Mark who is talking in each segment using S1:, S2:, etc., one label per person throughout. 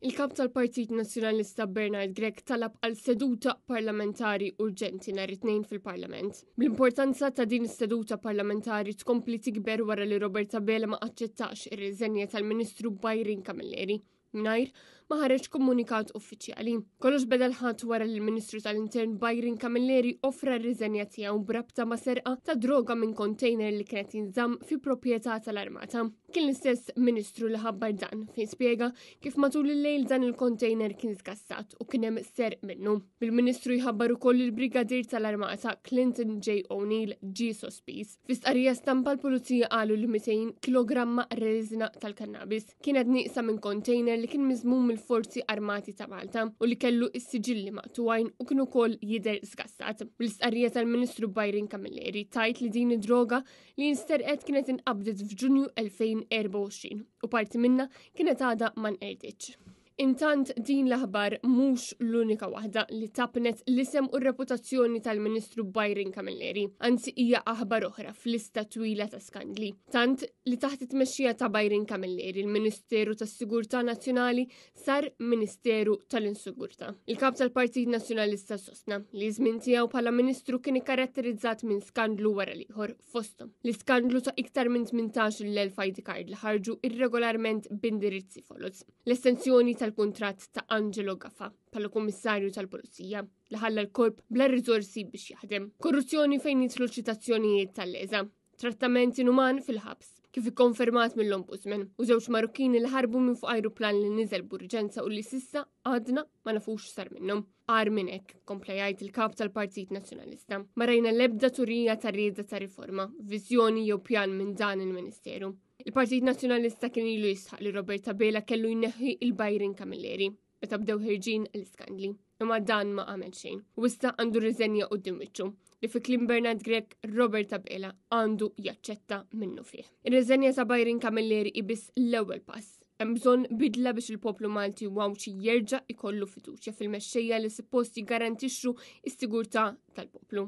S1: Il-Kap tal-Partit Nazzjonalista Bernard Grech talab għal seduta parlamentari urġenti nhar it-Tnejn fil-Parlament. Bl-importanza ta' din is-seduta parlamentari tkompli tikber wara li Robert Abela ma aċċettax ir-riżenja tal-Ministru Byron Camilleri mingħajr ma ħareġ komunikat uffiċjali. Kollox beda l-Ħadd wara li l-Ministru tal-Intern Byron Camilleri offra r-riżenja tiegħu b'rabta ma' serqa ta' droga minn container li kienet jinżamm fi proprjetà tal-Armata. Kien l-istess Ministru li ħabbar dan fejn spjega kif matul il-lejl dan il-container kien sgassat u kien hemm serq minnu. Bil-Ministru jħabbar ukoll il-Brigadier tal-Armata Clinton J. O'Neill ġie sospiż. Fi stqarrija stampa l-Pulizija qalu li 200 kilogramma reżina tal-kannabis kienet nieqsa minn container li kien miżmum mill-Forzi Armati ta' Malta u li kellu s-siġilli maqtugħin u kien ukoll jidher sgassat. Bl-istqarrija tal-Ministru Byron Camilleri tgħid li din id-droga li nsterqet kienet inqabdet f'Ġunju 2024 u parti minnha kienet għadha ma nqerditx. Intant din l-aħbar mhux l-unika waħda li tapnet l-isem u r-reputazzjoni tal-Ministru Byron Camilleri, anzi hija aħbar oħra f'lista twila ta' skandli. Tant li taħt it-tmexxija ta' Byron Camilleri l-Ministeru tas-Sigurtà Nazzjonali sar Ministeru tal-Insigurtà. Il-kap tal-Partit Nazzjonalista sostna li żmien tiegħu bħala Ministru kien ikkaratterizzat minn skandlu wara l-ieħor fosthom. L-iskandlu ta' iktar minn 18,000 ID card li ħarġu irregolarment b'indirizzi foloz. L-estensjoni tal-kuntratt ta' Angelo Gafà bħala Kummissarju tal-Pulizija li ħalla l-korp bla riżorsi biex jaħdem. Korruzzjoni fejn jidħlu ċitazzjonijiet tal-leza. Trattament inuman fil-ħabs, kif ikkonfermat mill-Ombudsman, u żewġ Marukkini li ħarbu minn fuq ajruplan li niżel b'urġenza u li sissa għadna ma nafux sar minnhom. Agħar minn hekk, kompla jgħid il-kap tal-Partit Nazzjonalista. Ma rajna l-ebda turija ta' rieda ta' riforma, viżjoni jew pjan minn dan il-Ministeru. Il-Partit Nazzjonalista kien ilu jisħaq li Robert Abela kellu jneħħi il-Byron Camilleri meta bdew ħirġin l-iskandli. Imma dan ma għamel xejn. U issa għandu riżenja quddiem wiċċu li fi kliem Bernard Grech Robert Abela għandu jaċċetta minnu fih. Ir-riżenja ta' Byron Camilleri hi biss l-ewwel pass. Hemm bżonn bidla biex il-poplu Malti u Għawdxi jerġa' ikollu fiduċja fil-mexxejja li suppost jiggarantixxu s-sigurtà tal-poplu.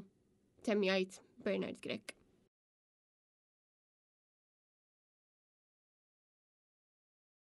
S1: Temm jgħid Bernard Grech.